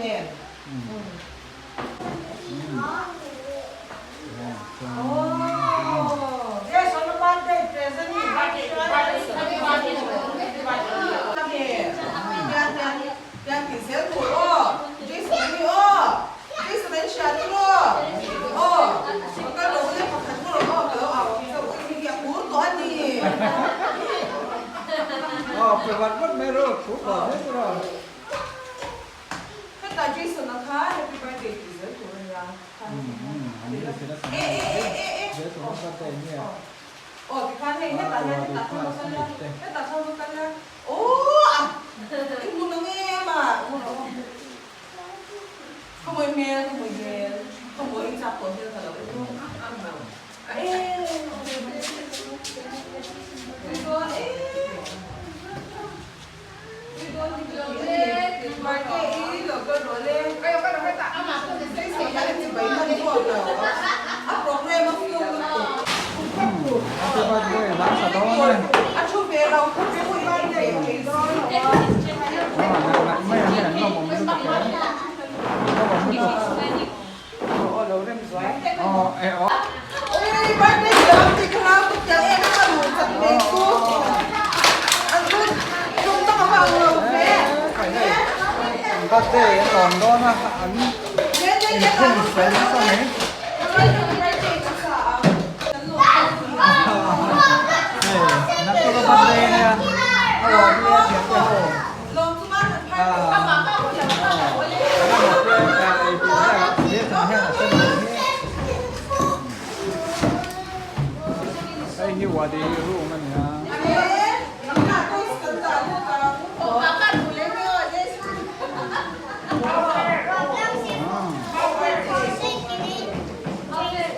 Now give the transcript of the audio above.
nen. Oh, Jason a birthday present hi Tiang tih zel tur aw, Jason a ni aw, Jason a in hria tur aw, aw, ka kal lo le pakhat mu rawh aw, ka lo au ang chauh hi hi a phur tawh a ni. Aw, pe vat vat mai rawh, phur tawh hle tur aw. Hetah Jason a kha happy birthday tih zel tur a nia. E e e e e. Aw tikhan hei hetah hian hetah khan va kal la, hetah khan va kal la. Aw a i hmu na nge ma Ka mawi hmel ka mawi hmel ka mawi chak tawh hmel ka lo en a e Happy birthday hla sa dawn e. Nak mai ang hi an lawmawm lutuk e. Lawmawm lutuk. Aw e aw. Birthday an lawm dawn a an inkhung fel nasa mai. Hei naktuk a birthday ania a lawm hle a thiante ho. Hei hi Wadi Ru.